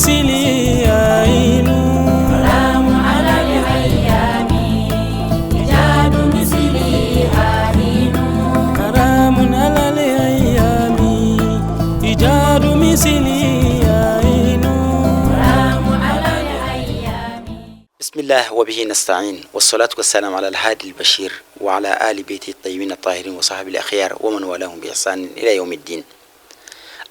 مثلي عين. حرام على الأيام إيجاد مثلي عين. حرام على الأيام إيجاد مثلي عين. حرام على الأيام. بسم الله وبه نستعين والصلاة والسلام على الهادي البشير وعلى آل بيته الطيبين الطاهرين وصحبه الأخيار ومن والاهم بإحسان إلى يوم الدين.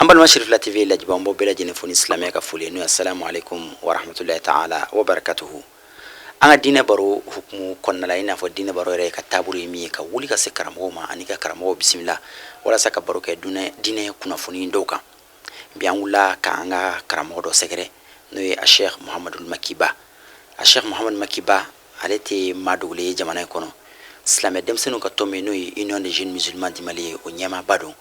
An balima Cherifla TV lajɛbaaw, an b'aw bɛɛ lajɛlen fo ni silamɛya ka foli ye, n'o ye assalamu alaikum wa rahmatullahi ta'ala wa barakatuhu. An ka diinɛ baro hukumu kɔnɔna la, i n'a fɔ diinɛ baro yɛrɛ ka taabolo ye min ye, ka wuli ka se karamɔgɔw ma ani ka karamɔgɔw bisimila walasa ka baro kɛ diinɛ kunnafoni dɔw kan. Bi an wulila k'an ka karamɔgɔ dɔ sɛgɛrɛ, n'o ye a Sheikh Muhamadul Makiba. A Sheikh Muhamad Makiba, ale tɛ maa dogolen ye jamana in kɔnɔ. Silamɛ denmisɛnninw ka tɔn min, n'o ye Union des jeunes musulmans du Mali ye, o ɲɛmaaba don.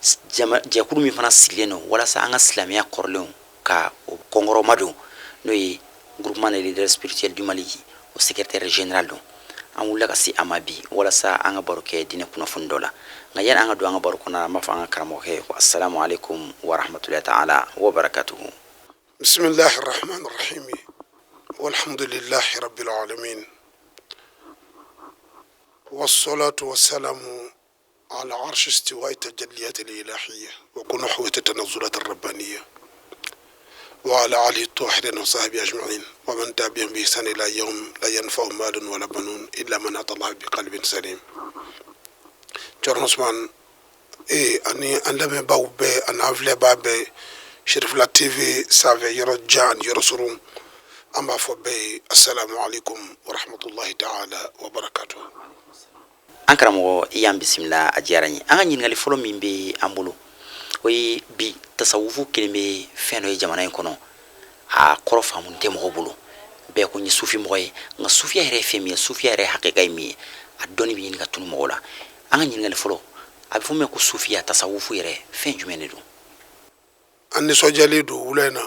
Jɛkulu min fana sigilen don walasa an ka silamɛya kɔrɔlenw ka o kɔnkɔrɔma don, n'o ye Groupement des leaders spirituels du Mali, o secrétaire général don. An wulila ka se a ma bi walasa an ka baro kɛ diinɛ kunnafoni dɔ la. Nka yani an ka don an ka baro kɔnɔ, an b'a fɔ an ka karamɔgɔkɛ ye ko assalamu alaikum wa rahmatullahi ta'ala wa barakatuhu. بسم الله الرحمن الرحيم والحمد لله رب العالمين والصلاة والسلام على عرش استواء التجليات الإلهية وكنحوة التنزلات الربانية وعلى آله الطاهرين وصحبه أجمعين ومن تبعهم بإحسان إلى يوم لا ينفع مال ولا بنون إلا من أتى الله بقلب سليم. Thierno Ousmane ee ani an lamɛnbaaw bɛɛ ani an filɛbaa bɛɛ Cherifla TV sanfɛ, yɔrɔ jan ani yɔrɔ surun, an b'a fɔ bɛɛ ye assalamu alaikum wa rahmatullahi ta'ala wa barakatuh. An karamɔgɔ, i y'an bisimila, a diyara n ye. An ka ɲininkali fɔlɔ min bɛ an bolo, o ye bi tasawufu kelen bɛ fɛn dɔ ye jamana in kɔnɔ, a kɔrɔ faamu tɛ mɔgɔw bolo. Bɛɛ ko n ye sufi mɔgɔ ye, nka sufiya yɛrɛ ye fɛn min ye, sufiya yɛrɛ hakika ye min ye, a dɔnni bɛ ɲini ka tunu mɔgɔw la. An ka ɲininkali fɔlɔ, a bɛ fɔ min ma ko sufiya, tasawufu yɛrɛ, fɛn jumɛn de don? An nisɔndiyalen don wula in na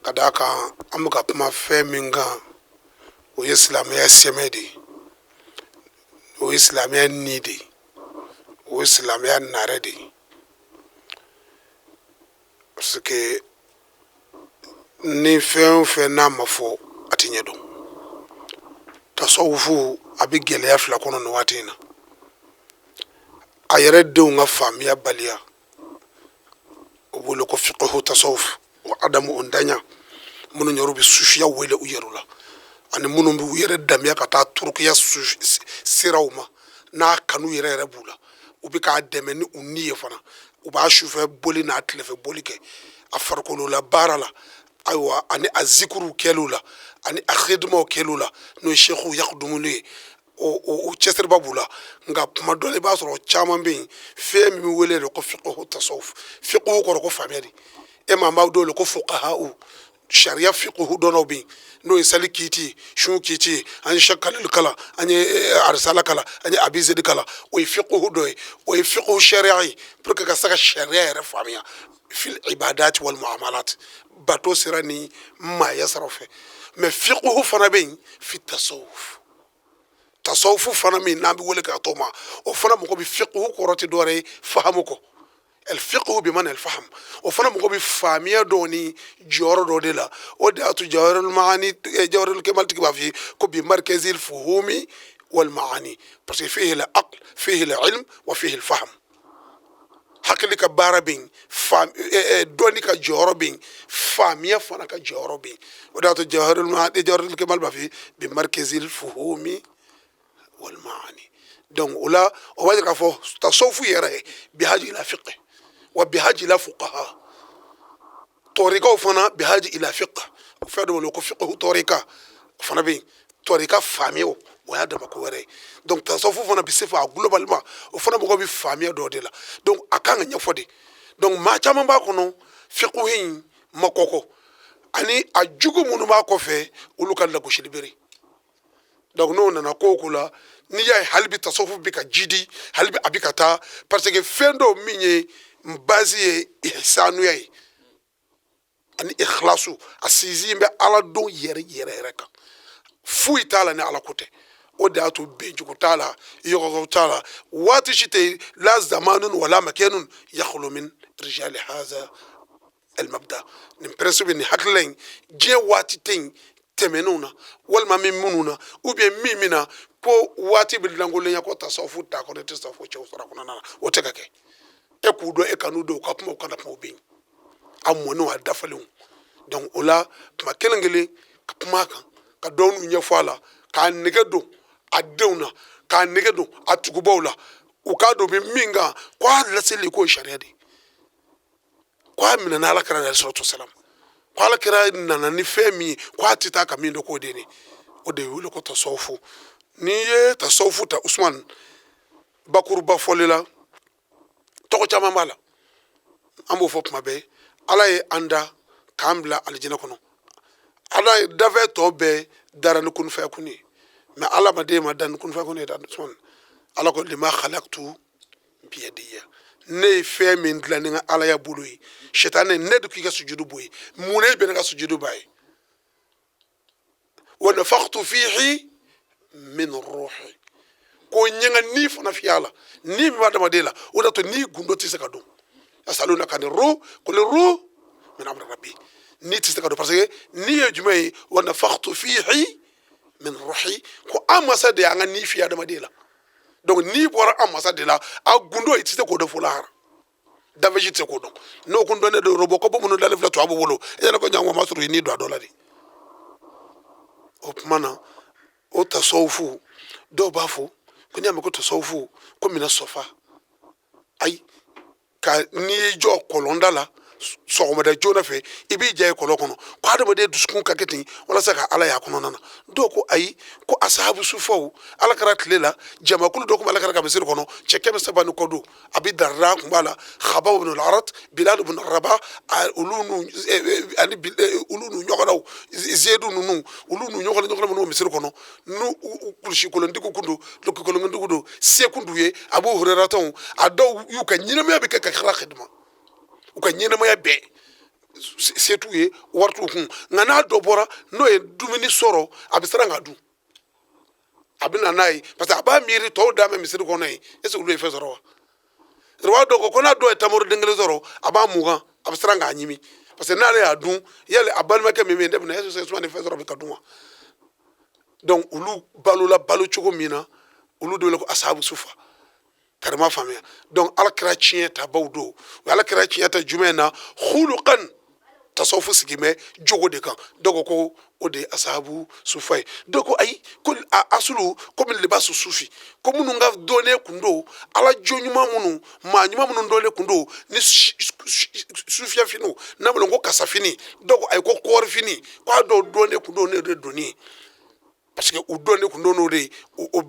ka d'a kan an bɛ ka kuma fɛn min kan, o ye silamɛya sɛmɛ de ye, o ye silamɛya ni de ye, o ye silamɛya narɛ de ye, parce que ni fɛn o fɛn n'a ma fɔ, a tɛ ɲɛ dɔn. Tasawufu, a bɛ gɛlɛya fila kɔnɔ nin waati in na: a yɛrɛ denw ka faamuya baliya, o wele ko fiqhu tasawuf o adamu o ntanya, minnu yɛrɛ bɛ sufiya wele u yɛrɛ la, ani minnu b'u yɛrɛ damiya ka taa turukiya siraw ma, n'a kanu yɛrɛ yɛrɛ b'u la, u bɛ k'a dɛmɛ ni u ni ye fana, u b'a sufɛ boli n'a tilefɛ boli kɛ a farikolo la baara la, ayiwa, ani a zikuruw kɛliw la, ani a hidimaw kɛliw la, n'o ye seku yakudumuni ye, o cɛsiriba b'u la. Nka kuma dɔ la, i b'a sɔrɔ caman bɛ yen, fɛn min bɛ wele de ko fiqhu tasawuf. Fiqhu kɔrɔ ko faamuya de. E ma b'aw dɔw la ko fuqaha, sariya fiqhu dɔnnaw bɛ yen, n'o ye sali kiiti ye, sun kiiti ye. An ye Sɛk Kalilu kalan, an ye arisala kalan, an ye abizedi kalan. O ye fiqhu dɔ ye, o ye fiqhu sariya ye, pour que ka se ka sariya yɛrɛ faamuya fil ibadat wal muamalat, bato sira ni maaya siraw fɛ. Mais fiqhu fana bɛ yen fi tasawuf. Tasawufu fana min n'an bɛ wele k'a t'o ma, o fana mɔgɔ bɛ fiqhu kɔrɔ tɛ dɔwɛrɛ ye fahamu kɔ, el fiqhu bi mana el faham. O fana mɔgɔ bɛ faamuya dɔw ni jɔyɔrɔ dɔ de la. O de y'a to jawahirul maani, jawahirul kemal tigi b'a f'i ye ko bi markazil fuhumi wal maani, parce que fihi al aql, fihi al ilm wa fihi al faham. Hakili ka baara bɛ yen, dɔnni ka jɔyɔrɔ bɛ yen, faamuya fana ka jɔyɔrɔ bɛ yen. O de y'a to jawahirul maani, jawahirul kemal b'a f'i ye bi markazil fuhumi wal maani. Donc o la, o b'a jira k'a fɔ tasawufu yɛrɛ bihaji ila fiqh wa bihaji ila fuqaha. Tɔrikaw fana bihaji ila fiqh, o fɛn dɔ wele ko fiqhu tɔrika, o fana bɛ yen. Tɔrika faamuyaw, o y'a dama ko wɛrɛ ye. Donc tasawufu fana bɛ se fɔ a globalement, o fana mɔgɔ bɛ faamuya dɔ de la. Donc a kan ka ɲɛfɔ de. Donc maa caman b'a kɔnɔ, fiqhu in ma kɔkɔ, ani a jugu minnu b'a kɔfɛ, olu ka lagosili bere. Donc n'o nana ko o ko la, n'i y'a ye hali bi tasawufu bɛ ka jidi, hali bi a bɛ ka taa, parce que fɛn dɔw min ye base ye, ihsanuya ye ani ikhlasu, a sinsin bɛ ala don yɛrɛ yɛrɛ yɛrɛ kan, foyi t'a la ni ala ko tɛ. O de y'a to benjugu t'a la, yɔgɔgɔ t'a la, waati si tɛ, la zamanun wala makanun yakhlu min rijali haza. Al-mabda nin principe nin hakilila in diɲɛ waati tɛ yen tɛmɛnenw na walima min minnu na ou bien min min na ko waati bɛ lankolenya ko tasawufu t'a kɔnɔ tɛ tasawufu cɛw sɔrɔ a kɔnɔna na o tɛ ka kɛ. E k'u dɔn e kan'u dɔn u ka kuma u kana kuma u bɛ yen a mɔnenw a dafalenw. Donc o la tuma kelen kelen ka kuma a kan ka dɔɔninw ɲɛfɔ a la k'a nege don a denw na k'a nege don a tugubaw la u k'a dɔn bɛ min kan ko a laseli k'o ye sariya de ye ko a minɛna ala kira alayhi salatu wasalam ko ala kira nana ni fɛn min ye ko a tɛ taa ka min dɔn k'o de ye nin o de ye wele ko tasawufu. N'i ye tasawufu ta Usman bakuruba fɔli la tɔgɔ caman b'a la an b'o fɔ tuma bɛɛ. Ala ye an da k'an bila alijinɛ kɔnɔ ala ye dafɛn tɔ bɛɛ dara ni kunfɛn ye mɛ ala ma den ma da ni kunfɛn ye da Usman ala ko lima khalaqtu biyadiya ne ye fɛn min dilan ni n ka alaya bolo ye sitanɛ ne de k'i ka sujudu bɔ ye mun na e bɛ ne ka sujudu b'a ye wa nafakhtu fihi min ruhi ko n ye n ka ni fana fiyɛ a la ni min bɛ adamaden la o de to ni gundo tɛ se ka dɔn yasalunaka ani ruh qul ruh min amri rabbi ni tɛ se ka dɔn parce que ni ye jumɛn ye wa nafakhtu fihi min ruhi ko an masa de y'an ka ni fiyɛ adamaden la. Donc n'i bɔra an masa de la a gundo i tɛ se k'o dɔn fo lahara danfɛn si tɛ se k'o dɔn n'o kun dɔnnen don robot ko minnu dalen filɛ tubabu bolo e yɛrɛ ko ɲango ma sɔrɔ i ni don a dɔ la de. O tuma na o tasawufu dɔw b'a fɔ ko n'i y'a mɛn ko tasawufu ko mina sɔfa ayi ka n'i y'i jɔ kɔlɔnda la sɔgɔmada joona fɛ i b'i ja ye kɔlɔn kɔnɔ ko adamaden dusukun ka kɛ ten walasa ka ala y'a kɔnɔna na. Dɔw ko ayi ko asahabu sufaw ala kɛra tile la jamakulu dɔ tun bɛ ala kɛra ka misiri kɔnɔ cɛ 300 ni kɔ don Abi Darda tun b'a la Khabbab ibn al-Arat Bilal ibn Rabah olu n'u ani olu n'u ɲɔgɔnnaw Zedu ninnu olu n'u ɲɔgɔnna ɲɔgɔnna minnu bɛ misiri kɔnɔ n'u kulusi kolontigiw kun don duloki kolontigiw don se kun d'u ye Abu Hurera tɔnw a dɔw y'u ka ɲɛnamaya bɛ kɛ ka kira khidma u ka ɲɛnamaya bɛɛ se t'u ye wari t'u kun nka n'a dɔ bɔra n'o ye dumuni sɔrɔ a bɛ siran ka dun a bɛ na n'a ye parce que a b'a miiri tɔw da bɛ misiri kɔnɔ yen est ce que olu ye fɛn sɔrɔ wa riwaya dɔw ko ko n'a dɔw ye tamaro den kelen sɔrɔ a b'a mugan a bɛ siran k'a ɲimi parce que n'ale y'a dun yali a balimakɛ min bɛ yen ne bɛna est ce que Usumani fɛn sɔrɔ bɛ ka dun wa. Donc olu balola balo cogo min na olu de wele ko asahabu sufa karima faamuya. Donc ala kira tiɲɛ tabaw don o ala kira tiɲɛ ta jumɛn na hulukan tasawufu sigi bɛ jogo de kan dɔw ko o de ye asahabu sufa ye dɔw ko ayi ko a asulu komi libasu sufi ko minnu ka dɔnnen kun don ala jo ɲuman minnu maa ɲuman minnu dɔnnen kun don ni sufiya finiw n'a bolo ko kasa fini dɔw ko ayi ko kɔɔri fini ko a dɔw dɔnnen kun don n'o de donni ye parce que u dɔnnen kun don n'o de ye o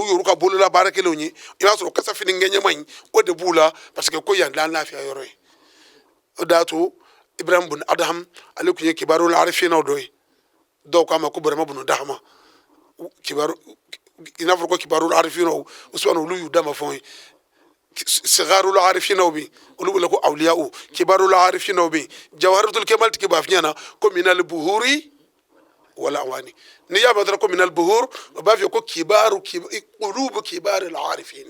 y'olu ka bolola baara kelenw ye i b'a sɔrɔ kasa fini ŋɛɲɛma in o de b'u la parce que ko yan t'an lafiya yɔrɔ ye. O de y'a to Ibrahim bun Adham ale tun ye kibarul arifinaw dɔ ye dɔw k'a ma ko Burama bun Dahama kibaru i n'a fɔ ko kibarul arifinaw Usman olu y'u dama fɛnw ye sigarul arifinaw bɛ olu wele ko awliyaw kibarul arifinaw bɛ jawharatul kemal tigi b'a f'i ɲɛna ko minal buhuri wala awani n'i y'a mɛn dɔrɔn ko minal buhur o b'a f'i ye ko kibaru qulubu kibarul arifin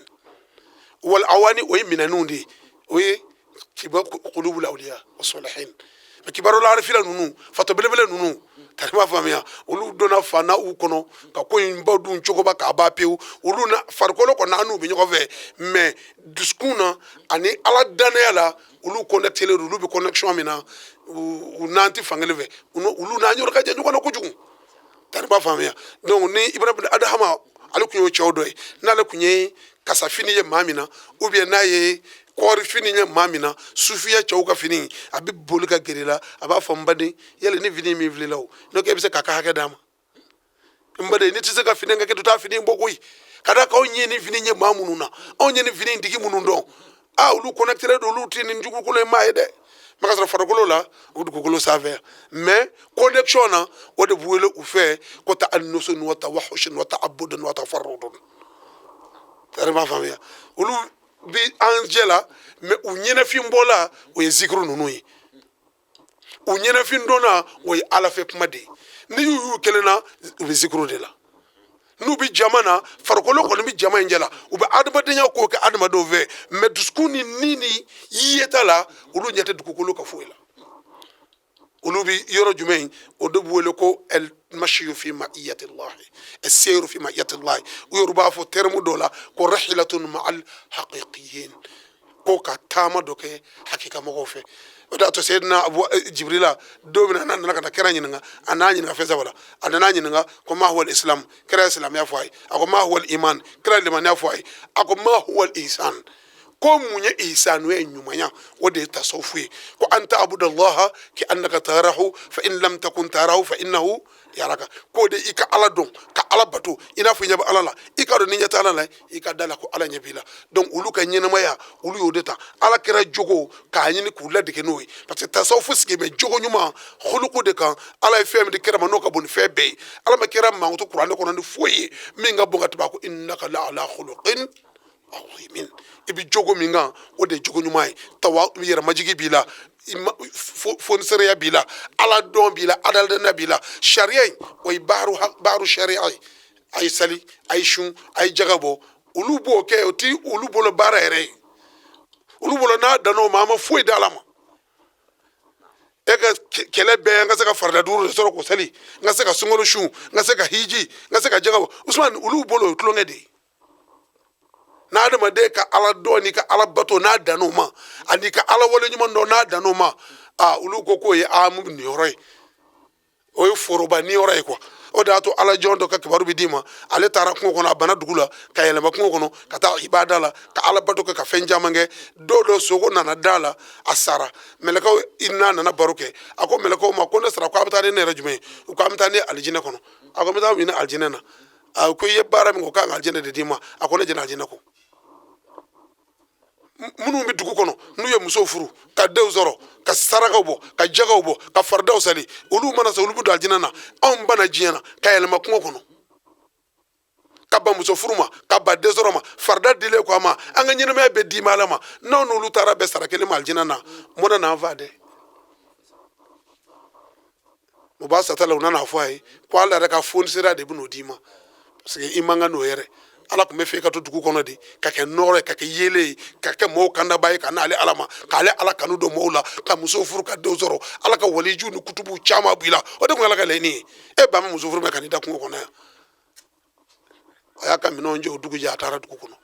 wal awani o ye minɛnw de ye o ye qulubul awliya wa salihin mɛ kibarul arifina ninnu fatɔ belebele ninnu tarima faamuya olu donna fana u kɔnɔ ka ko in ba dun cogoba k'a ban pewu olu na farikolo kɔni an n'u bɛ ɲɔgɔn fɛ mɛ dusukun na ani ala danaya la olu connectelen don olu bɛ connexion min na u n'an tɛ fankelen fɛ olu n'an yɔrɔ ka jan ɲɔgɔn na kojugu tarima faamuya. Donc ni Ibrahim bin Adhama ale tun y'o cɛw dɔ ye n'ale tun ye kasafini ye maa min na ou bien n'a ye kɔɔri fini ye maa min na sufiya cɛw ka fini a bɛ boli ka gɛrɛ la a b'a fɔ n baden yali ni fini min filila o n'o k'e bɛ se k'a ka hakɛ d'a ma n baden n'i tɛ se ka fini ka kɛ to taa fini bɔ koyi ka d'a kan anw ye nin fini ye maa minnu na anw ye nin fini tigi minnu dɔn aa olu connectelen don olu tɛ nin dugukolo ye maa ye dɛ mɛ ka sɔrɔ farikolo la o dugukolo sanfɛ mɛ connexion na o de bɛ wele u fɛ ko ta anusun wa tawahushin wa ta'abbudun wa tafarrudun tari b'a faamuya olu bi an jɛ la mɛ u ɲɛnafin bɔla o ye zikiru ninnu ye u ɲɛnafin dɔnna o ye ala fɛ kuma de ye n'i y'u y'u kelen na u bɛ zikiru de la n'u bɛ jama na farikolo kɔni bɛ jama in jɛ la u bɛ adamadenya ko kɛ adamadenw fɛ mɛ dusukun ni ni ni yeta la olu ɲɛ tɛ dugukolo ka foyi la. Olu bi yɔrɔ jumɛn? O de bɛ wele ko el mashiyu fi ma'iyatillahi, as-sayru fi ma'iyatillahi. U yɛrɛ b'a fɔ terme dɔ la ko rahilatun ma'al haqiqiyin, ko ka taama dɔ kɛ hakika mɔgɔw fɛ. O de y'a to Seyidina Abu Jibrila don min na n'a nana ka na kira ɲininka, a n'a ɲininka fɛn saba la. A nana ɲininka ko ma huwa al-islam, kira ye silamɛya fɔ a ye. A ko ma huwa al-iman, kira ye limaniya fɔ a ye. A ko ma huwa al-ihsan, ko mun ye ihsanu ye, ɲumanya, o de ye tasawufu ye. Ko an ta'budallaha ki annaka tarahu fa in lam takun tarahu fa innahu yaraka. K'o de i ka Ala dɔn, ka Ala bato i n'a fɔ i ɲɛ bɛ Ala la. I k'a dɔn n'i ɲɛ tɛ Ala la, i ka da la ko Ala ɲɛ b'i la. Donc olu ka ɲɛnamaya, olu y'o de ta Ala kɛra jogo k'a ɲini k'u ladege n'o ye, parce que tasawufu sigi bɛ jogo ɲuman huluku de kan. Ala ye fɛn min di kira ma n'o ka bon ni fɛn bɛɛ ye, Ala ma kira mankutu kuranɛ kɔnɔ ni foyi ye min ka bon ka tɛmɛ a ko innaka la ala khuluqin azimin. I bɛ jogo min kan, o de ye jogo ɲuman ye. Tawa yɛrɛmajigi b'i la, fonisereya b'i la, Ala dɔn b'i la, adaladenya b'i la. Sariya in, o ye baaru sariya ye. A ye sali, a ye sun, a ye jaga bɔ, olu b'o kɛ. O ti olu bolo baara yɛrɛ ye. Olu bolo n'a dan'o ma, an ma foyi di Ala ma. E ka kɛlɛ bɛɛ, n ka se ka farida duuru de sɔrɔ k'o seli, n ka se ka sunkalo sun, n ka se ka hiji, n ka se ka jaga bɔ. Usumani, olu bolo o ye tulonkɛ de ye. N'adamaden ka Ala dɔn n'i ka Ala bato n'a dan'o ma, ani ka Ala wale ɲuman dɔn n'a dan'o ma, aa, olu ko k'o ye amu niyɔrɔ ye, o ye foroba niyɔrɔ ye quoi. O de y'a to Ala jɔn dɔ ka kibaru bɛ d'i ma. Ale taara kungo kɔnɔ, a banna dugu la ka yɛlɛma kungo kɔnɔ ka taa ibada la, ka Ala bato kɛ, ka fɛn caman kɛ. Don dɔ sogo nana da la, a sara. Mɛlɛkɛw n'a nana baro kɛ, a ko mɛlɛkɛw ma ko ne sara, ko a bɛ taa ni ne yɛrɛ jumɛn ye? U ko an bɛ taa ni alijinɛ kɔnɔ. A ko n bɛ taa ɲini alijinɛ na. A ko i ye baara min kɛ, o kan ka alijinɛ de d'i ma. A ko ne jɛna alijinɛ kɔ. Minnu bɛ dugu kɔnɔ, n'u ye musow furu ka denw sɔrɔ, ka sarakaw bɔ, ka jakaw bɔ, ka faridaw sali, olu mana sa, olu bɛ don alijinɛ na. Anw banna diɲɛ na ka yɛlɛma kungo kɔnɔ, ka ban muso furu ma, ka ban den sɔrɔ ma, farida dilen ko a ma, an ka ɲɛnamaya bɛɛ d'i ma Ala ma. N'anw n'olu taara bɛɛ sara kelen ma alijinɛ na, mɔnɛ n'an fa dɛ. O b'a sata la, u nana fɔ a ye ko Ala yɛrɛ ka fonisera de bɛn'o d'i ma, parce que i man kan n'o yɛrɛ. Ala tun bɛ fɛ i ka to dugu kɔnɔ de, ka kɛ nɔɔrɔ ye, ka kɛ yeelen ye, ka kɛ mɔgɔw kandaba ye, ka n'ale Ala ma, k'ale Ala kanu don mɔgɔw la, ka muso furu, ka denw sɔrɔ. Ala ka waliju ni kutubuw caman b'i la. O de tun ye Ala ka laɲini ye. E ba ma muso furu mɛ ka n'i da kungo kɔnɔ yan. A y'a ka minɛnw jɛ, o dugu jɛ, a taara dugu kɔnɔ,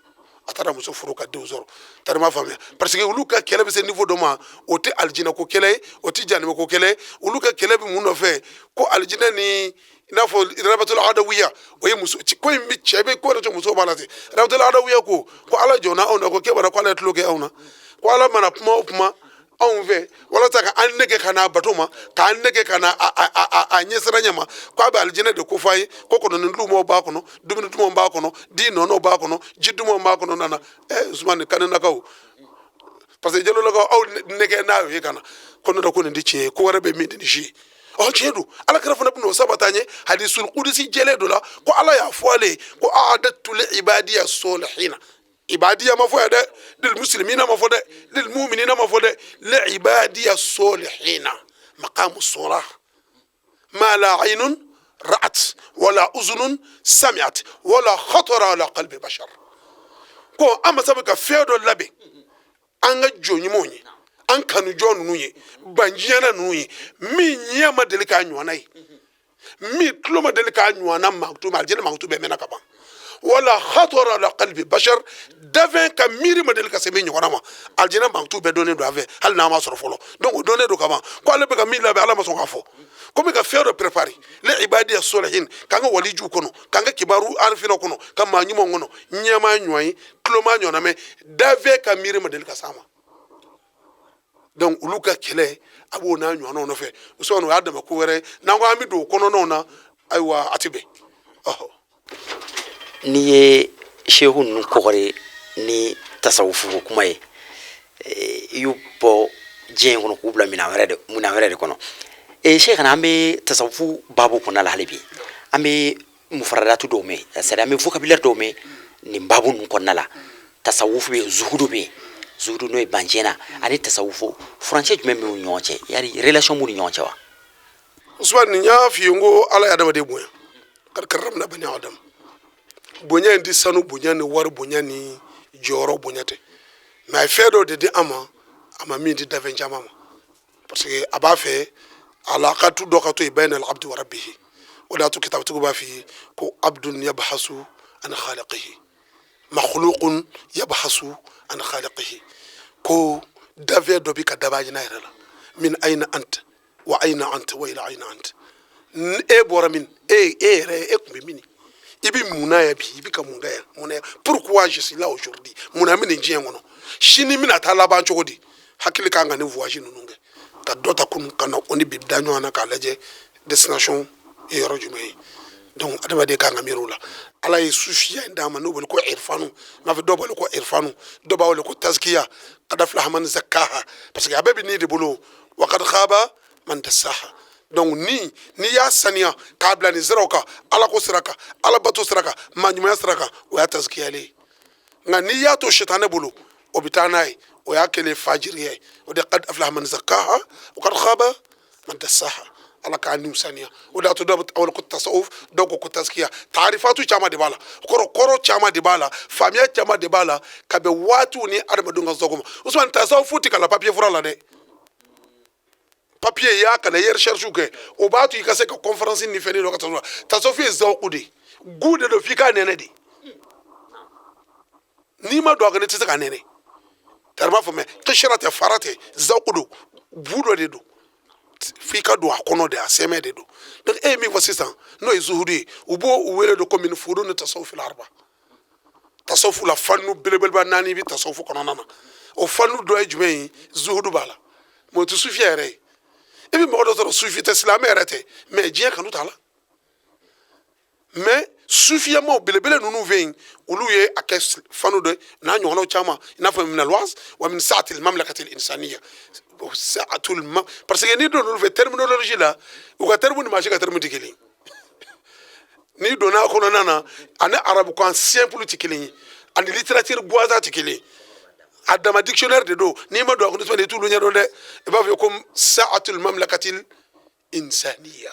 a taara muso furu ka denw sɔrɔ. Tari ma faamuya, parce que olu ka kɛlɛ bɛ se niveau dɔ ma, o tɛ alijinɛ ko kɛlɛ ye, o tɛ janimɛ ko kɛlɛ ye. Olu ka kɛlɛ bɛ mun nɔfɛ? Ko alijinɛ ni i n'a fɔ rabatul adawiya, o ye muso ko in bɛ cɛ bɛ ko yɛrɛ to muso b'a la ten. Rabatul adawiya ko Ala jɔnna anw na, ko k'e ko Ala ye tulo kɛ anw na, ko Ala mana kuma o kuma anw fɛ walasa ka an nege ka n'a bato ma, k'an nege ka na a ɲɛsiranɲɛ ma, ko a bɛ alijinɛ de ko fɔ an ye, ko kɔnɔni dumanw b'a kɔnɔ, dumuni dumanw b'a kɔnɔ, di nɔnɔw b'a kɔnɔ, ji dumanw b'a kɔnɔ. Nana Usumani Kanelakaw, parce que Jalolakaw aw nɛgɛ n'a ye ka na ko ne ko nin tɛ tiɲɛ ye, ko wɛrɛ bɛ min tɛ nin si ye. Ɔ tiɲɛ don, Ala kira fana bɛna o sabati an ye hadisul kudisi jɛlen dɔ la, ko Ala y'a fɔ ale ye ko a'adatu li ibadiya solihina. Ibadiya ma fɔ yan dɛ, lil muslimina ma fɔ dɛ, lil muminina ma fɔ dɛ, li ibadiya solihina maqamu solah ma la aynun ra'at wala uzunun sami'at wala khatara ala qalbi bashar. Ko an masa bɛ ka fɛn dɔ labɛn an ka jɔn ɲumanw ye, an kanu jɔn ninnu ye, banjiyana ninnu ye, min ɲɛ ma deli k'a ɲɔgɔnna ye, min tulo ma deli k'a ɲɔgɔnna mankutu ma, alijinɛ mankutu bɛɛ mɛnna ka ban. Wala khatara ala qalbi bashar, dafɛn ka miiri ma deli ka se min ɲɔgɔnna ma, alijinɛ mankutu bɛɛ dɔnnen don a fɛ hali n'a ma sɔrɔ fɔlɔ. Donc o dɔnnen don ka ban, ko ale bɛ ka min labɛn, Ala ma sɔn k'a fɔ ko bɛ ka fɛn dɔ préparer li ibadiya solihin, k'an ka walijuw kɔnɔ, k'an ka kibaru arifinaw kɔnɔ, ka maa ɲumanw kɔnɔ, ɲɛ m'a ɲɔgɔn ye, tulo m'a ɲɔgɔnna mɛn, dafɛn ka miiri ma deli ka s'a ma. Donc olu ka kɛlɛ a b'o n'a ɲɔgɔnnaw nɔfɛ. Usumani, o y'a dama ko wɛrɛ ye, n'an ko an bɛ don o kɔnɔnaw na, ayiwa, a tɛ bɛn. N'i ye sehu ninnu kɔgɔre ni tasawufu kuma ye, i y'u bɔ diɲɛ in kɔnɔ k'u bila minɛn wɛrɛ de kɔnɔ. Sɛkina, an bɛ tasawufu baabu kɔnɔna la hali bi, an bɛ mufaradatu dɔw mɛn, c'est à dire an bɛ vocabulaire dɔw mɛn nin baabu ninnu kɔnɔna la. Tasawufu bɛ yen, zuhudu bɛ yen, zuhudu n'o ye banjɛna ani tasawufu, furancɛ jumɛn b'u ni ɲɔgɔn cɛ? Yari relation b'u ni ɲɔgɔn cɛ wa? Usumani, nin y'a f'i ye n ko Ala ye adamaden bonya, kad karramna bani adam. Bonya in ti sanu bonya ni wari bonya ni jɔyɔrɔ bonya tɛ, mais a ye fɛn dɔ de di an ma, a ma min di dafɛn caman ma, parce que a b'a fɛ Alaqatu dɔ ka to yen bayna al-abdi wa rabbihi. O de y'a to kitabutigiw b'a f'i ye ko abdun yabhasu an khaliqihi, makhluqun yabhasu an khaliqihi, ko dafɛn dɔ bi ka dabaa ɲini a yɛrɛ la. Min ayna ant wa ayna ant wa ila ayna ant. E bɔra min, e yɛrɛ e kun bɛ min, i bɛ mun na yan bi, i bɛ ka mun kɛ yan, mun na yan, pourquoi je suis là aujourd'hui, mun na n bɛ nin diɲɛ kɔnɔ, sini n bɛna taa laban cogo di? Hakili kan ka nin voyage ninnu kɛ ka dɔ ta kunun ka na o ni bi da ɲɔgɔn na k'a lajɛ destination ye yɔrɔ jumɛn ye. Donc adamaden kan ka miiri o la. Ala ye sufiya in d'a ma, n'o wele ko irfanu, n'a fɔ dɔw b'a wele ko irfanu, dɔw b'a wele ko taskiya. Qad aflaha man zakkaha, parce que a bɛɛ bɛ ni de bolo. Wa qad khaba man dassaha. Donc ni n'i y'a saniya k'a bila nin siraw kan, ala ko sira kan, ala bato sira kan, maa ɲumanya sira kan, o y'a taskiyalen ye. Nka n'i y'a to sitanɛ bolo, o bɛ taa n'a ye, o y'a kɛlen fajiriya ye. O de qad aflaha man zakkaha wa qad khaba man dassaha. Ala k'a niw saniya. O de y'a to dɔw bɛ wele ko tasawuf, dɔw ko ko taskiya. Taarifatu caman de b'a la, kɔrɔ kɔrɔ caman de b'a la, faamuya caman de b'a la, ka bɛn waatiw ni adamadenw ka sɔgɔma. Usumani, tasawufu tɛ kalan papiye fura la dɛ. Papiye y'a kalan, i ye recherche kɛ, o b'a to i ka se ka conférence ni fɛn dɔ ka tasawuf. Tasawufu ye zawuku de ye, gu de don, f'i k'a nɛnɛ de. N'i ma don a kɔnɔ, i tɛ se k'a nɛnɛ. Tari b'a faamuya, kisira tɛ, fara tɛ, zawuku don, bu dɔ de don, f'i ka don a kɔnɔ de, a sɛmɛ de don. Donc e ye min fɔ sisan, n'o ye zuhudu ye, u b'o wele de ko min furun ni tasawufu arba. Tasawufu la fanu belebeleba naani bɛ tasawufu kɔnɔna na. O fanu dɔ ye jumɛn ye? Zuhudu b'a la, mɛ o tɛ sufiya yɛrɛ ye. I bɛ mɔgɔ dɔ sɔrɔ, sufi tɛ, silamɛ yɛrɛ tɛ, mɛ diɲɛ kanu t'a la. Mɛ sufiyamaw belebele ninnu fɛ yen, olu ye a kɛ fanu dɔ n'a ɲɔgɔnnaw caman, i n'a fɔ min alwaz wa min saatil mamlakatil insaniya saatul ma. Parce que n'i donna olu fɛ terminologie la, u ka terme ni maa si ka terme tɛ kelen. N'i donna a kɔnɔna na, ani arabukan simple tɛ kelen ye, ani littérature goisa tɛ kelen ye. A dama dictionnaire de don. N'i ma don a kɔnɔ, i t'olu ɲɛdɔn dɛ. I b'a fɔ ko saatul mamlakatil insaniya.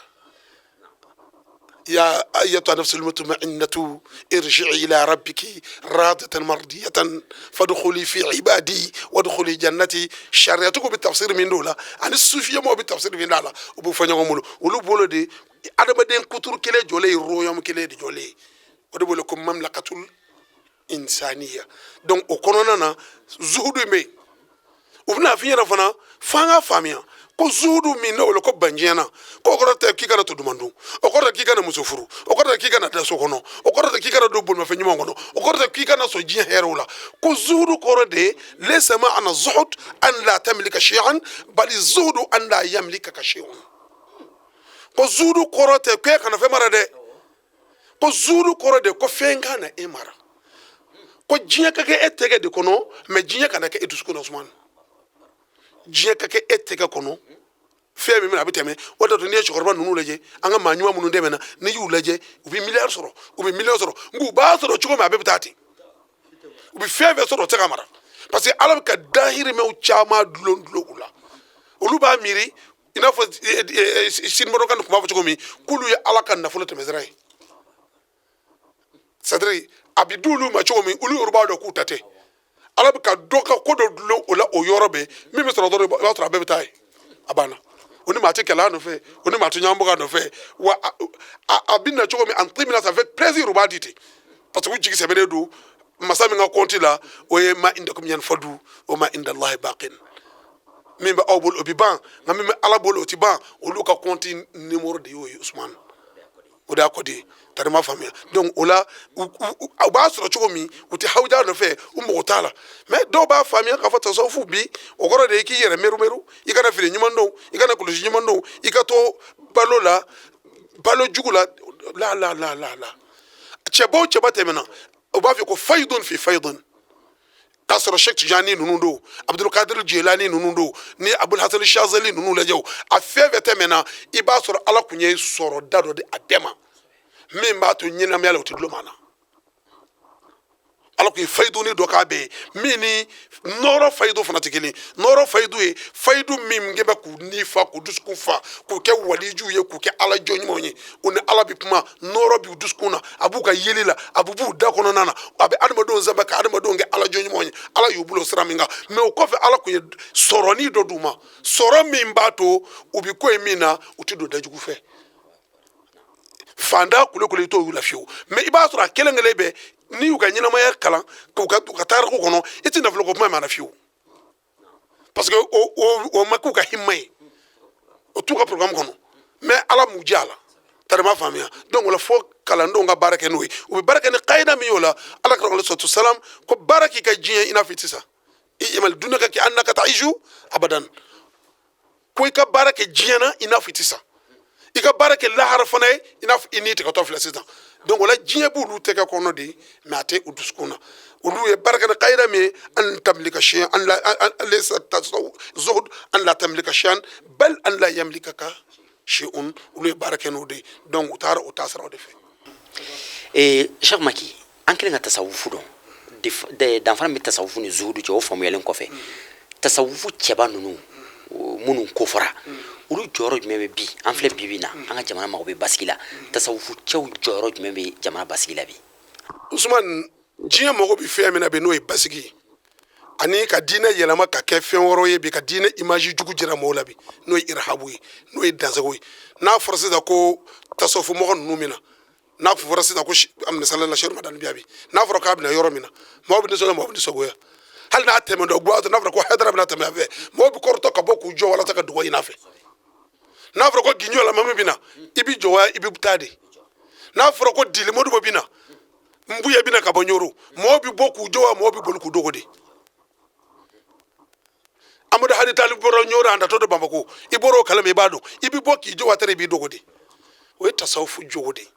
يا أيتها النفس المطمئنة ارجعي إلى ربك راضية مرضية فادخلي في عبادي وادخلي جنتي. شريعتكم بالتفسير من دولا عن الصوفية ما بالتفسير من دولا وبو فنيا مولو ولو بولو دي adamaden kuturu kelen jɔlen ye, royaume kelen de jɔlen ye, o de b'o ko mamlakatul insaniya. Donc o kɔnɔna na, zuhudu bɛ yen. U bɛna f'i ɲɛna fana f'an ka faamuya ko zuhudu min n'o wele ko bandiɲɛ na, k'o kɔrɔ tɛ k'i kana to duman dun, o kɔrɔ tɛ k'i kana muso furu, o kɔrɔ tɛ k'i kana da so kɔnɔ, o kɔrɔ tɛ k'i kana don bolimafɛn ɲuman kɔnɔ, o kɔrɔ tɛ k'i kana sɔn diɲɛ hɛrɛw la. Ko zuhudu kɔrɔ de ye laysa ma'ana zuhud an la tamlika shay'an bali zuhudu an la yamlikaka shay'un. Ko zuhudu kɔrɔ tɛ k'e kana fɛn mara dɛ, ko zuhudu kɔrɔ de ko fɛn kana e mara, ko diɲɛ ka kɛ e tɛgɛ de kɔnɔ, mɛ diɲɛ kana kɛ e dusukun na. Usumani, diɲɛ ka kɛ e tɛgɛ kɔnɔ, fɛn min a bɛ tɛmɛ. O de n'i ye cɛkɔrɔba ninnu lajɛ, an ka maa ɲuman minnu dɛmɛna, n'i y'u lajɛ, u bɛ miliyari sɔrɔ, u bɛ miliyɔn sɔrɔ, nk'u b'a sɔrɔ cogo min, a bɛɛ bɛ taa ten. U bɛ fɛn fɛn sɔrɔ, u tɛ se ka mara, parce que Ala bɛ ka dahirimɛw caman dulon dulon u la. Olu b'a miiri i n'a fɔ sinimɔdɔkan tun b'a fɔ cogo min k'olu ye Ala ka nafolo tɛmɛsira ye. C'est à dire a bɛ di olu ma cogo min, olu yɛrɛ b'a dɔn k'u ta tɛ. Ala bɛ ka dɔ ka ko dɔ dulon o la, o yɔrɔ bɛɛ min bɛ sɔrɔ dɔrɔn, i b'a sɔrɔ a bɛɛ bɛ taa yen, a banna. O ni maa tɛ kɛlɛ a nɔfɛ, o ni maa tɛ ɲɔgɔn bugɔ a nɔfɛ. Wa a bɛ na cogo min, en timina, ça fait plaisir, u b'a di ten, parce que u jigi sɛbɛnnen don masa min ka compte la, o ye ma indakum yanfadu wa ma inda Allahi baqin. Min bɛ aw bolo, o bɛ ban, nka min bɛ Ala bolo, o tɛ ban. Olu ka compte numéro de y'o ye, Usumani, o de y'a kɔdi ye. Tari ma faamuya. Donc o la, u b'a sɔrɔ cogo min, u tɛ hawuja nɔfɛ, u mago t'a la. Mais dɔw b'a faamuya k'a fɔ tasawufu bi, o kɔrɔ de ye k'i yɛrɛ meru meru, i kana fini ɲuman don, i kana kulusi ɲuman don, i ka to balo la, balo jugu la. La la la la la, cɛba o cɛba tɛmɛna, u b'a fɔ ko fayidun fi fayidun, k'a sɔrɔ Sheikh Tijani ninnu don, Abdulkadir Jilani ninnu don, ni Abul Hasan Shazali ninnu lajɛ, a fɛn fɛn tɛmɛna, i b'a sɔrɔ Ala kun ye sɔrɔ da dɔ di a bɛɛ ma min b'a to ɲɛnamaya la, o tɛ dulon maa na. Ala kun ye fayiduni dɔ k'a bɛɛ ye min ni nɔɔrɔ fayidu fana tɛ kelen. Nɔɔrɔ fayidu ye fayidu min kɛ bɛ k'u ni fa, k'u dusukun fa, k'u kɛ walijuw ye, k'u kɛ Ala jɔn ɲumanw ye. U ni Ala bɛ kuma, nɔɔrɔ b'u dusukun na, a b'u ka yeli la, a b'u b'u da kɔnɔna na, a bɛ adamadenw sɛbɛn ka adamadenw kɛ Ala jɔn ɲumanw ye. Ala y'u bolo sira min kan, mɛ o kɔfɛ Ala kun ye sɔrɔni dɔ d'u ma, sɔrɔ min b'a to u bɛ ko ye min na, u tɛ don dajugu fɛ. Fanda kulekule i t'o y'u la fiyewu. Mɛ i b'a sɔrɔ a kelen kelen bɛɛ, n'i y'u ka ɲɛnamaya kalan k'u ka u ka tariku kɔnɔ, i tɛ nafolo ko kuma mɛn a la fiyewu, parce que o ma k'u ka himma ye, o t'u ka programme kɔnɔ. Mɛ Ala m'u diya a la, tari ma faamuya. Donc o la, fo kalandenw ka baara kɛ n'o ye. U bɛ baara kɛ ni kayida min ye, o la Ala kira alayhi salatu salam ko baara k'i ka diɲɛ i n'a fɔ i tɛ sa. I'mal dunaka ka annaka ta'ishu abadan. Ko i ka baara kɛ diɲɛ na i n'a fɔ i tɛ sa, i ka baara kɛ lahara fana ye i n'a fɔ i ni tigɛtɔ filɛ sisan. Donc o la, diɲɛ b'olu tɛgɛ kɔnɔ de, mɛ a tɛ u dusukun na. Olu ye baara kɛ ni kayida min ye: an tamlika shay'an an la laysa zuhud an la tamlika shay'an bal an la yamlikaka shay'un. Olu ye baara kɛ n'o de ye. Donc u taara o taasiraw de fɛ. Cheikh Maki, an kɛlen ka tasawufu dɔn, danfara min bɛ tasawufu ni zuhudu cɛ, o faamuyalen kɔfɛ, tasawufu cɛba ninnu minnu kofɔra, olu jɔyɔrɔ jumɛn bɛ bi? An filɛ bi bi na, an ka jamana mago bɛ basigi la. Tasawufu cɛw jɔyɔrɔ jumɛn bɛ jamana basigi la bi? Usman, diɲɛ mago bɛ fɛn min na bi, n'o ye basigi ye, ani ka diinɛ yɛlɛma ka kɛ fɛn wɛrɛw ye bi, ka diinɛ image jugu jira mɔgɔw la bi, n'o ye irhabu ye, n'o ye dansago ye. N'a fɔra sisan ko tasawufu mɔgɔ ninnu min na, n'a fɔra sisan ko misali la, Sedu Madani Biya bi, n'a fɔra k'a bɛna yɔrɔ min na, mɔgɔw bɛ nisɔndiya, mɔgɔw bɛ nisɔngoya. Hali n'a tɛmɛ dɔ guwa, n'a fɔra ko Hayidara bɛna tɛmɛ a fɛ, mɔgɔw bɛ kɔrɔtɔ ka bɔ k'u jɔ walasa ka dugawu ɲini a fɛ. N'a fɔra ko Giɲɔ la mami bɛ na, i bɛ jɔ wa i bɛ taa de. N'a fɔra ko Dili Modibo bɛ na, Nbuye bɛ na ka bɔ Ɲoro, mɔgɔw bɛ bɔ k'u jɔ wa mɔgɔw bɛ boli k'u dogo de. Amadu Hadi Tali bɔra Ɲoro, a natɔ don Bamakɔ, i bɔra o kalama, i b'a dɔn, i bɛ bɔ k'i jɔ wa tɛrɛ i b'i dogo de. O ye tasawufu jogo de ye.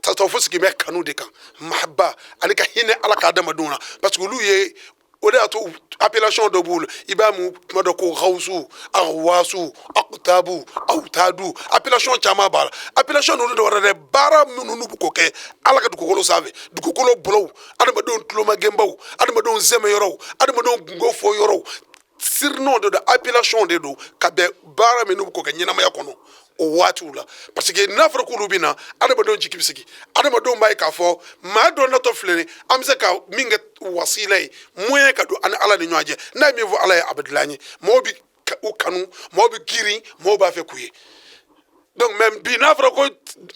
Tasawufu sigi bɛ kanu de kan, mahaba, ani ka hinɛ Ala ka adamadenw na, parce que olu ye o de y'a to appellation dɔ b'u la, i b'a mun kuma dɔ ko gawusu, awasu, akutabu, awutadu, appellation caman b'a la. Appellation ninnu dɔ wɛrɛ dɛ, baara minnu n'u bɛ k'o kɛ Ala ka dugukolo sanfɛ, dugukolo bolow, adamadenw tulomagɛnbaw, adamadenw sɛmɛyɔrɔw, adamadenw kunko fɔ yɔrɔw, surnom de don, appellation de don ka bɛn baara minnu bɛ k'o kɛ ɲɛnamaya kɔnɔ o waatiw la. Parce que n'a fɔra k'olu bɛ na, adamadenw jigi bɛ sigi, adamadenw b'a ye k'a fɔ maa dɔ natɔ filɛ nin, an bɛ se ka min kɛ wasila ye, moyen ka don an ni Ala ni ɲɔgɔn cɛ. N'a ye min fɔ Ala ye, a bɛ dilan an ye. Mɔgɔw bɛ u kanu, mɔgɔw bɛ girin, mɔgɔw b'a fɛ k'u ye. Donc mais bi, n'a fɔra ko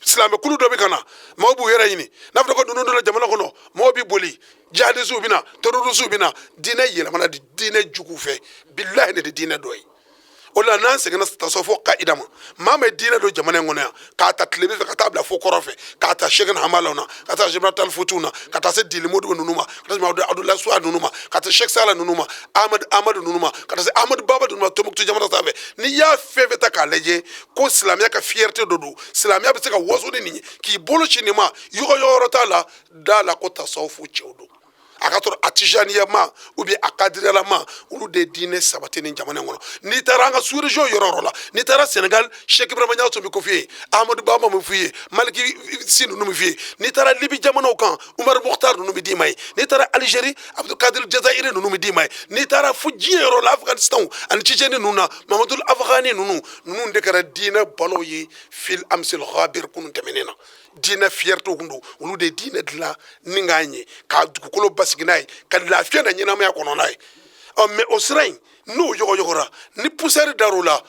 silamɛkulu dɔ bɛ ka na, mɔgɔw b'u yɛrɛ ɲini. N'a fɔra ko ninnu donna jamana kɔnɔ, mɔgɔw bɛ boli, jihadisiw bɛ na, terrorisiw bɛ na. Diinɛ yɛlɛmana di diinɛ jugu fɛ. Bilahi, ne de diinɛ dɔ ye. O la, n'an seginna tasawufu kaida ma, maa min ye diinɛ don jamana in kɔnɔ yan, k'a ta tilebin fɛ ka taa bila fo kɔrɔn fɛ, k'a ta Sɛkina Hamalaw na, ka taa Sɛkina Talifutuw na, ka taa se Dili Modibo ninnu ma, ka taa se Abudulayi Suwa ninnu ma, ka taa Sɛki Sala ninnu ma, Amadu Amadu ninnu ma, ka taa se Amadu Baba ninnu ma Tombouctou jamana sanfɛ, n'i y'a fɛn fɛn ta k'a lajɛ ko silamɛya ka fierté dɔ don, silamɛya bɛ se ka waso ni nin ye, k'i bolo ci nin ma, yɔgɔ yɔrɔ t'a la, da la ko tasawufu cɛw don. A ka sɔrɔ a tijaniyama ou bien a kadiriyalama, olu de ye diinɛ sabati nin jamana in kɔnɔ. N'i taara an ka sous région yɔrɔ yɔrɔ la, n'i taara Sénégal, Cheikh Ibrahima Niass bɛ ko f'i ye, Amadou Bamba bɛ f'i ye, Maliki Si ninnu bɛ f'i ye. N'i taara Libi jamanaw kan, Umar Mukhtar ninnu bɛ d'i ma ye. N'i taara Algérie, Abdulkadir Jazairi ninnu bɛ d'i ma ye. N'i taara fo diɲɛ yɔrɔ la, Afghanistan ani Tchétchénie ninnu na, Mamadou Afghani ninnu, ninnu de kɛra diinɛ balo ye fil amsil ghabir, kunun tɛmɛnen na. Diinɛ fierté kun don, olu de ye diinɛ dilan ni k'a ɲɛ, ka dugukolo basigi n'a ye, ka lafiya na ɲɛnamaya kɔnɔ n'a ye. Ɔ mais o sira in, n'o yɔgɔyɔgɔra ni poussière dar'o la,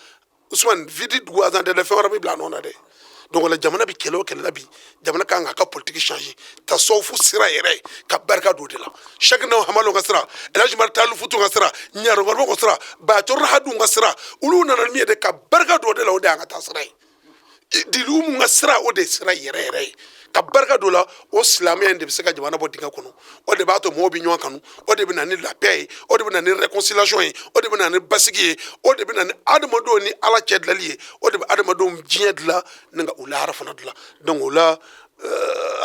Usman, vide dugu azan tɛ dɛ, fɛn wɛrɛ bɛ bila a nɔ na dɛ. Donc o la, jamana bɛ kɛlɛ o kɛlɛ la bi, jamana kan k'a ka politique changer, tasawufu sira yɛrɛ ka barika don o de la. Sɛkina Hamalo ka sira, Elhaji Umar Talifutu ka sira, Ɲarɔgɔrɔbɔ ka sira, Bacɔrɔ Hadu ka sira, olu nana ni min ye de, ka barika don o de la, o de y'an ka taa sira ye. Diliw mun ka sira, o de ye sira yɛrɛ yɛrɛ ye, ka barika don la. O silamɛya in de bɛ se ka jamana bɔ dingɛ kɔnɔ, o de b'a to mɔgɔw bɛ ɲɔgɔn kanu, o de bɛ na ni la paix ye, o de bɛ na ni réconciliation ye, o de bɛ na ni basigi ye, o de bɛ na ni adamadenw ni Ala cɛ dilali ye, o de bɛ adamadenw diɲɛ dilan ni ka u lahara fana dilan. Donc o la,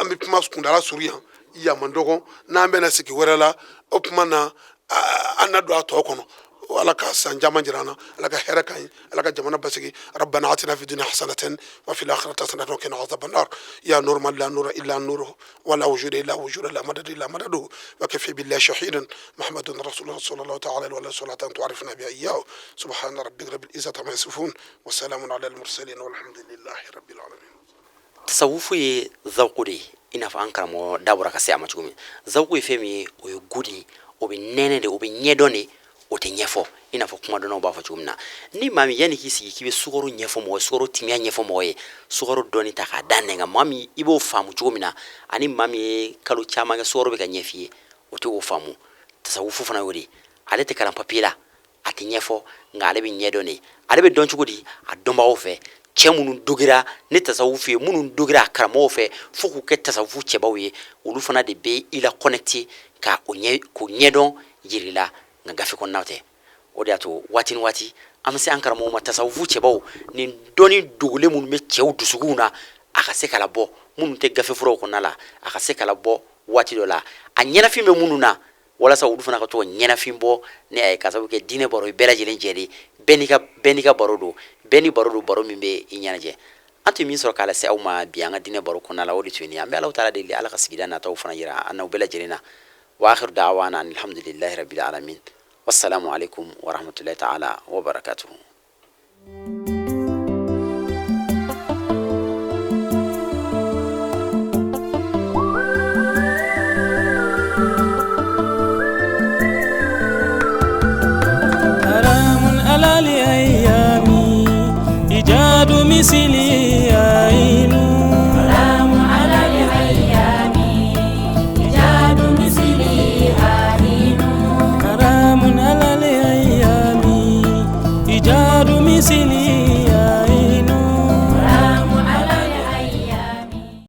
an bɛ kuma kundala surun yan, yan man dɔgɔ. N'an bɛna sigi wɛrɛ la, o tuma na an na don a tɔ kɔnɔ. Ala ka san caman jira an na, Ala ka hɛrɛ k'an ye, Ala ka jamana basigi. Rabbana atina fi dunya hasanatan wa fil akhirati hasanatan wa qina azaban nar. Ya nur man la nura illa nuruhu wa la wujuda illa wujuda la madada illa madaduhu wa kafi billahi shahidan muhammadun rasulullah sallallahu ta'ala alaihi wa sallam tu'arifna bi iyyahu. Subhana rabbika rabbil izzati amma yasifun wa salamun ala al mursalin walhamdulillahi rabbil alamin. Tasawufu ye zawku de ye, i n'a fɔ an karamɔgɔ da bɔra ka se a ma cogo min. Zawku ye fɛn min ye, o ye goût de ye, o bɛ nɛnɛ de, o bɛ ɲɛdɔn de, o tɛ ɲɛfɔ, i n'a fɔ kumadɔnnaw b'a fɔ cogo min na. Ni maa min yanni k'i sigi k'i bɛ sukaro ɲɛfɔ mɔgɔ ye, sukaro timiya ɲɛfɔ mɔgɔ ye, sukaro dɔɔni ta k'a da nɛn kan, maa min i b'o faamu cogo min na, ani maa min ye kalo caman kɛ sukaro bɛ ka ɲɛf'i ye, o tɛ o faamu. Tasawufu fana y'o de ye, ale tɛ kalan papiye la, a tɛ ɲɛfɔ, nka ale bɛ ɲɛdɔn de. Ale bɛ dɔn cogo di? A dɔnbagaw fɛ, cɛ minnu dogira ni tasawufu ye, minnu dogira a karamɔgɔw fɛ fo k'u kɛ tasawufu cɛbaw ye, olu fana de bɛ i la connecté ka o ɲɛ, k'o ɲɛdɔn yir'i la, nka gafe kɔnɔnaw tɛ. O de y'a to waati ni waati an bɛ se an karamɔgɔw ma, tasawufu cɛbaw, nin dɔnni dogolen minnu bɛ cɛw dusukunw na, a ka se ka labɔ, minnu tɛ gafe furaw kɔnɔna la, a ka se ka labɔ waati dɔ la, a ɲɛnafin bɛ minnu na, walasa olu fana ka to ka ɲɛnafin bɔ ni a ye, ka sababu kɛ diinɛ baro ye bɛɛ lajɛlen jɛ de, bɛɛ n'i ka baro don, bɛɛ ni baro don, baro min bɛ i ɲɛnajɛ. An tun ye min sɔrɔ k'a lase aw ma bi an ka diinɛ baro kɔnɔna la, o de tun ye nin ye. An bɛ Alahu taala deli, Ala ka sigida nataw fana yira an n'aw bɛɛ lajɛlen na. Wa akhiru da'wana alhamdulillahi rabbil alamin. Wassalamu alaikum wa rahmatullahi ta'ala wa barakatuhu. حرام على الأيام إيجاد مثلي.